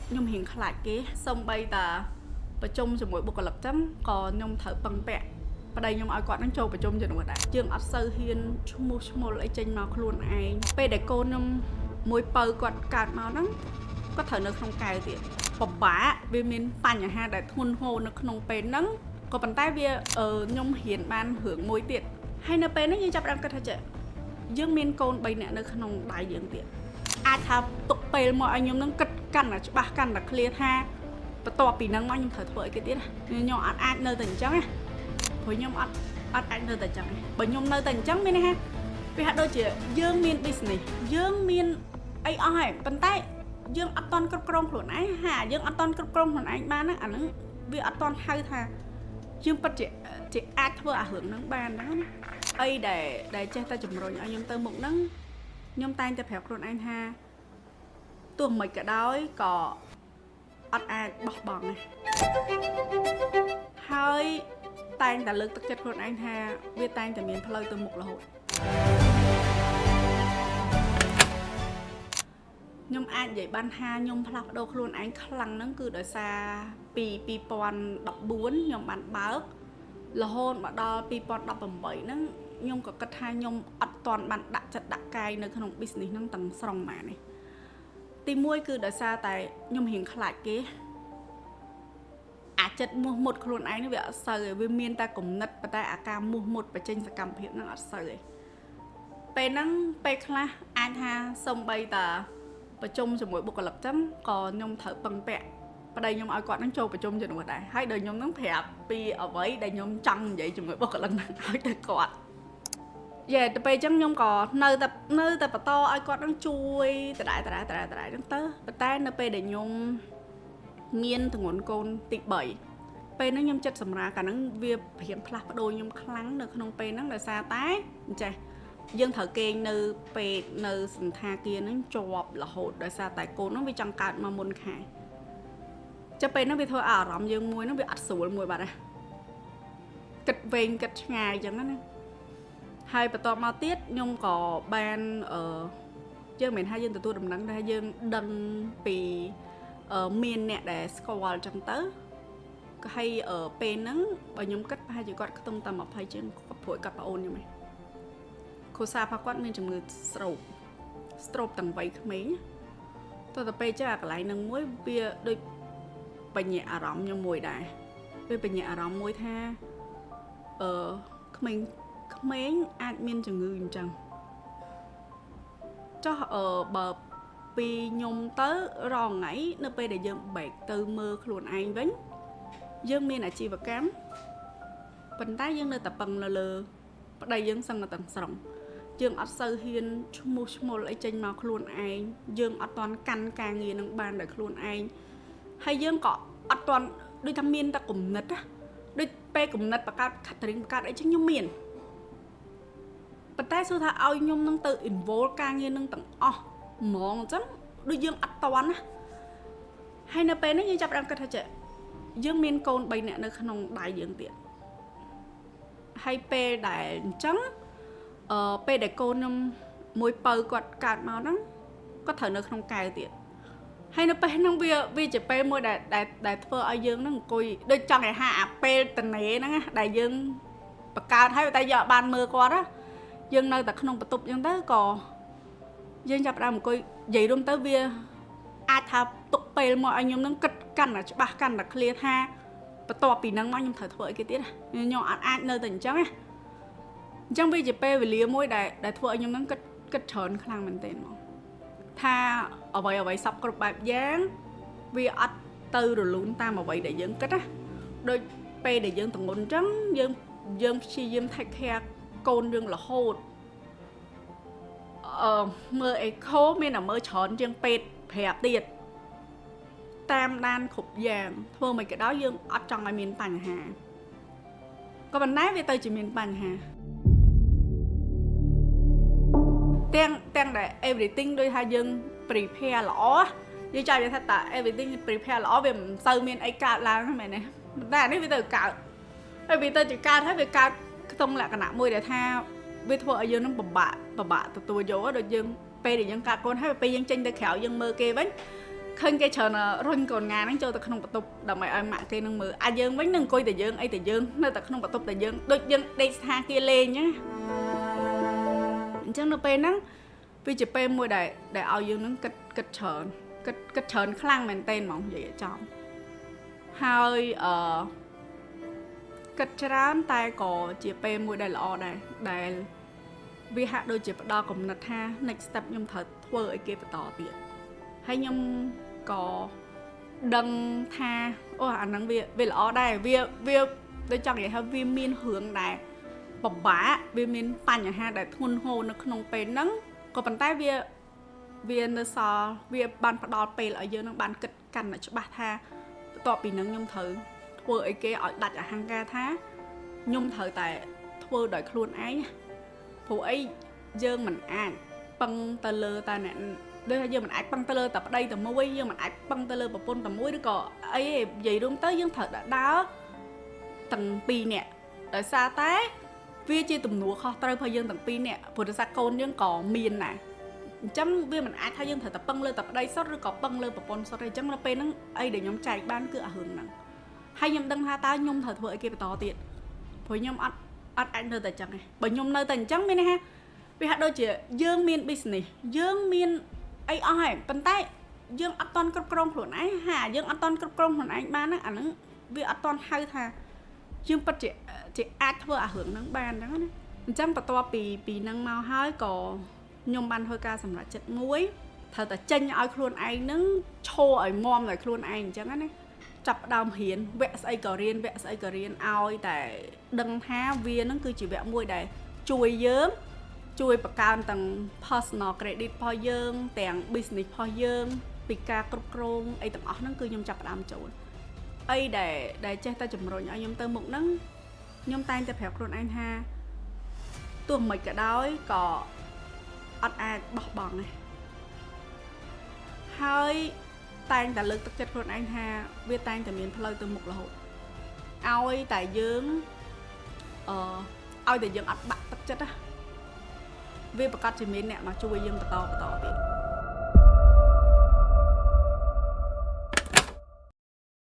ខ្ញុំរៀងខ្លាចគេសំបីតាប្រជុំជាមួយបុគ្គលិកចឹងក៏ខ្ញុំត្រូវពឹងពាក់ប្តីខ្ញុំឲ្យគាត់នឹងចូលប្រជុំជំនួសដែរយើងអត់សូវហ៊ានឈ្មោះឈ្មោលអីចេញមកខ្លួនឯងពេលដែលកូនខ្ញុំមួយពៅគាត់កើតមកហ្នឹងគាត់ត្រូវនៅក្នុងកែវទៀតពិបាកវាមានបញ្ហាដែលធ្ងន់ធ្ងរនៅក្នុងពេលហ្នឹងក៏ប៉ុន្តែវាខ្ញុំហ៊ានបានរឿងមួយទៀតហើយនៅពេលហ្នឹងយើងចាប់ផ្ដើមគិតថាចេះយើងមានកូន3នាក់នៅក្នុងដៃយើងទៀតអាចថាទុកពេលមកឲ្យខ្ញុំនឹងគិតកាន់តែច្បាស់កាន់តែ clear ថាបន្ទាប់ពីហ្នឹងមកខ្ញុំត្រូវធ្វើអីគេទៀតខ្ញុំអត់អាចនៅតែអញ្ចឹងណាព្រោះខ្ញុំអត់អត់អាចនៅតែអញ្ចឹងបើខ្ញុំនៅតែអញ្ចឹងមានន័យថាវាហាក់ដូចជាយើងមាន business យើងមានអីអស់ហើយប៉ុន្តែយើងអត់តន់គ្រប់គ្រងខ្លួនឯងហាយើងអត់តន់គ្រប់គ្រងខ្លួនឯងបានហ្នឹងអាហ្នឹងវាអត់តន់ហៅថាយើងពិតជាជាអាចធ្វើអារឿងហ្នឹងបានហ្នឹងណាអីដែលចេះតែជំរុញឲ្យខ្ញុំទៅមុខហ្នឹងខ្ញុំតែងតែប្រាប់ខ្លួនឯងថាទោះមិនក៏ដោយក៏អត់អាចបោះបង់ដែរហើយតែងតែលើកទឹកចិត្តខ្លួនឯងថាវាតែងតែមានផ្លូវទៅមុខរហូតខ្ញុំអាចនិយាយបានថាខ្ញុំផ្លាស់ប្ដូរខ្លួនឯងខ្លាំងហ្នឹងគឺដោយសារពី2014ខ្ញុំបានបើករហូតមកដល់2018ហ្នឹងខ្ញុំក៏គិតថាខ្ញុំអត់ទាន់បានដាក់ចិត្តដាក់កាយនៅក្នុង business ហ្នឹងទាំងស្រុងម៉ានេះទីមួយគឺដោយសារតែខ្ញុំរៀងខ្លាចគេអាចិត្តមោះមុតខ្លួនឯងនេះវាអត់សូវឯងវាមានតែគំនិតប៉ុន្តែអាការមោះមុតបញ្ចេញសកម្មភាពហ្នឹងអត់សូវឯងពេលហ្នឹងពេលខ្លះអាចថាសំបីតាប្រជុំជាមួយបុគ្គលិកចឹងក៏ខ្ញុំត្រូវពឹងពាក់ប្តីខ្ញុំឲ្យគាត់នឹងចូលប្រជុំជំនួសដែរហើយដល់ខ្ញុំនឹងប្រាប់ពីអ្វីដែលខ្ញុំចង់និយាយជាមួយបុគ្គលិកហ្នឹងឲ្យទៅគាត់យេទៅពេលចឹងខ្ញុំក៏នៅតែបន្តឲ្យគាត់នឹងជួយដដែលដដែលដដែលដដែលចឹងទៅប៉ុន្តែនៅពេលដែលខ្ញុំមានទងន់កូនទី3ពេលហ្នឹងខ្ញុំចិត្តសម្រាលកាលហ្នឹងវាព្រៀងផ្លាស់ប្ដូរខ្ញុំខ្លាំងនៅក្នុងពេលហ្នឹងដោយសារតែអញ្ចេះយើងត្រូវគេងនៅពេទ្យនៅសន្តាគារហ្នឹងជាប់រហូតដោយសារតែកូនហ្នឹងវាចង់កើតមកមុនខែចាំពេលហ្នឹងវាធ្វើឲ្យអារម្មណ៍យើងមួយហ្នឹងវាអត់ស្រួលមួយបាត់ហ៎គិតវែងគិតឆ្ងាយអញ្ចឹងណាហើយបន្ទាប់មកទៀតខ្ញុំក៏បានយើងមិនមែនថាយើងទទួលដំណឹងតែយើងដឹងពីមានអ្នកដែលស្គាល់អញ្ចឹងទៅក៏ហើយពេលហ្នឹងបើខ្ញុំគិតប្រហែលជាគាត់ខ្ទង់តែ20ជាងគាត់ព្រួយគាត់ប្អូនខ្ញុំឯងគ្រួសាររបស់គាត់មានជំងឺ stroke តាំងវ័យក្មេងតទៅពេលចឹងអាកន្លែងហ្នឹងមួយវាដូចបញ្ញាអារម្មណ៍ខ្ញុំមួយដែរវាបញ្ញាអារម្មណ៍មួយថាក្មេងក្មេងអាចមានជំងឺអញ្ចឹងចុះបើពីខ្ញុំទៅរងថ្ងៃនៅពេលដែលយើងបែកទៅមើលខ្លួនឯងវិញយើងមានអាជីវកម្មប៉ុន្តែយើងនៅតែពឹងនៅលើប្តីយើងសឹងតែទាំងស្រុងយើងអត់សូវហ៊ានឈ្មោះឈ្មោលអីចេញមកខ្លួនឯងយើងអត់ទាន់កាន់ការងារនឹងបានដោយខ្លួនឯងហើយយើងក៏អត់ទាន់ដូចថាមានតែគំនិតណាដូចពេលគំនិតបង្កើត catering បង្កើតអីចឹងខ្ញុំមានប៉ុន្តែសួរថាឲ្យខ្ញុំនឹងទៅ involve ការងារនឹងទាំងអស់ហ្មងអញ្ចឹងដូចយើងអត់ទាន់ណាហើយនៅពេលនេះយើងចាប់ផ្ដើមគិតថាចេះយើងមានកូន3នាក់នៅក្នុងដៃយើងទៀតហើយពេលដែលអញ្ចឹងពេលដែលកូនខ្ញុំមួយពៅគាត់កើតមកហ្នឹងគាត់ត្រូវនៅក្នុងកែវទៀតហើយនៅពេលហ្នឹងវាជាពេលមួយដែលដែលធ្វើឲ្យយើងហ្នឹងអង្គុយដូចចង់ឲ្យហាអាពេលតនេហ្នឹងណាដែលយើងបង្កើតហើយតែយើងអត់បានមើលគាត់ណាយើងនៅតែក្នុងបន្ទប់អញ្ចឹងទៅក៏យើងចាប់ផ្ដើមអង្គុយនិយាយរួមទៅវាអាចថាទុកពេលមកឲ្យខ្ញុំនឹងគិតកាន់តែច្បាស់កាន់តែ clear ថាបន្ទាប់ពីហ្នឹងមកខ្ញុំត្រូវធ្វើអីគេទៀតខ្ញុំអត់អាចនៅតែអញ្ចឹងណាអញ្ចឹងវាជាពេលវេលាមួយដែលធ្វើឲ្យខ្ញុំនឹងគិតច្រើនខ្លាំងមែនទែនមកថាអ្វីអ្វីសពគ្រប់បែបយ៉ាងវាអត់ទៅរលូនតាមអ្វីដែលយើងគិតណាដូចពេលដែលយើងទងន់អញ្ចឹងយើងព្យាយាម take care កូនយើងរហូតមើល echo មានតែមើលច្រើនជាងពេទ្យប្រាប់ទៀតតាមដានគ្រប់យ៉ាងធ្វើមិនក៏ដោយយើងអត់ចង់ឲ្យមានបញ្ហាក៏ប៉ុន្តែវាទៅជាមានបញ្ហាទាំងដែល everything ដូចថាយើង prepare ល្អយើងចង់និយាយថាតា everything prepare ល្អវាមិនសូវមានអីកើតឡើងហ្នឹងមែនទេតែអានេះវាទៅកើតហើយវាទៅជាកើតហើយវាកើតក្នុងលក្ខណៈមួយដែលថាវាធ្វើឲ្យយើងនឹងពិបាកទទួលយកដូចយើងពេលដែលយើងកើតកូនហើយពេលយើងចេញទៅក្រៅយើងមើលគេវិញ ឃើញគេច្រើនរុញកូនងាហ្នឹងចូលទៅក្នុងបន្ទប់ដើម្បីឲ្យម៉ាក់គេនឹងមើលអាយើងវិញនឹងអង្គុយតែយើងអីតែយើងនៅតែក្នុងបន្ទប់តែយើងដូចយើងដេកស្ថាគារលេងណាអញ្ចឹងនៅពេលហ្នឹងវាជាពេលមួយដែលដែលឲ្យយើងនឹងគិតគិតច្រើនគិតគិតច្រើនខ្លាំងមែនទែនហ្មងនិយាយឲ្យចំហើយអឺគិតច្រើនតែក៏ជាពេលមួយដែលល្អដែរដែលវាហាក់ដូចជាផ្ដល់កំណត់ថា next step ខ្ញុំត្រូវធ្វើអីគេបន្តទៀតហើយខ្ញុំក៏ដឹងថាអូអាហ្នឹងវាវាល្អដែរវាវាដូចចង់និយាយថាវាមានរឿងដែរពិបាកវាមានបញ្ហាដែលធ្ងន់ធ្ងរនៅក្នុងពេលហ្នឹងក៏ប៉ុន្តែវាវានៅសល់វាបានផ្ដល់ពេលឲ្យយើងនឹងបានគិតកាន់តែច្បាស់ថាបន្ទាប់ពីហ្នឹងខ្ញុំត្រូវធ្វើអីគេឲ្យដាច់អហង្ការថាខ្ញុំត្រូវតែធ្វើដោយខ្លួនឯងព្រោះអីយើងមិនអាចពឹងទៅលើតែអ្នកដូចថាយើងមិនអាចពឹងទៅលើតែប្តីតែមួយយើងមិនអាចពឹងទៅលើប្រពន្ធតែមួយឬក៏អីទេនិយាយរួមទៅយើងត្រូវដើរទាំងពីរនាក់ដោយសារតែវាជាទំនួលខុសត្រូវរបស់យើងទាំងពីរនាក់ព្រោះដោយសារកូនយើងក៏មានដែរអញ្ចឹងវាមិនអាចថាយើងត្រូវតែពឹងលើតែប្តីសុទ្ធឬក៏ពឹងលើប្រពន្ធសុទ្ធទេអញ្ចឹងនៅពេលហ្នឹងអីដែលខ្ញុំចែកបានគឺអារឿងហ្នឹងហើយខ្ញុំដឹងថាតើខ្ញុំត្រូវធ្វើអីគេបន្តទៀតព្រោះខ្ញុំអត់អត់អាចនៅតែអញ្ចឹងទេបើខ្ញុំនៅតែអញ្ចឹងមានន័យថាវាហាក់ដូចជាយើងមាន business យើងមានអីអស់ហើយប៉ុន្តែយើងអត់តន់គ្រប់គ្រងខ្លួនឯងហាយើងអត់តន់គ្រប់គ្រងខ្លួនឯងបានហ្នឹងអាហ្នឹងវាអត់តន់ហៅថាយើងពិតជាជាអាចធ្វើអារឿងហ្នឹងបានអញ្ចឹងណាអញ្ចឹងបន្ទាប់ពីពីហ្នឹងមកហើយក៏ខ្ញុំបានធ្វើការសម្រេចចិត្តមួយត្រូវតែចេញឲ្យខ្លួនឯងហ្នឹងឈរឲ្យមឲ្យខ្លួនឯងអញ្ចឹងណាចាប់ផ្ដើមរៀនវគ្គស្អីក៏រៀនវគ្គស្អីក៏រៀនឲ្យតែដឹងថាវានឹងគឺជាវគ្គមួយដែលជួយយើងជួយបង្កើនទាំង personal credit របស់យើងទាំង business របស់យើងពីការគ្រប់គ្រងអីទាំងអស់ហ្នឹងគឺខ្ញុំចាប់ផ្ដើមចូលអីដែលដែលចេះតែជំរុញឲ្យខ្ញុំទៅមុខហ្នឹងខ្ញុំតែងតែប្រាប់ខ្លួនឯងថាទោះមិនក៏ដោយក៏អត់អាចបោះបង់ដែរហើយតែងតែលើកទឹកចិត្តខ្លួនឯងថាវាតែងតែមានផ្លូវទៅមុខរហូតឲ្យតែយើងអឺឲ្យតែយើងអត់បាក់ទឹកចិត្តណាវាប្រកាសជាមានអ្នកមកជួយយើងបន្តបន្តទៀត។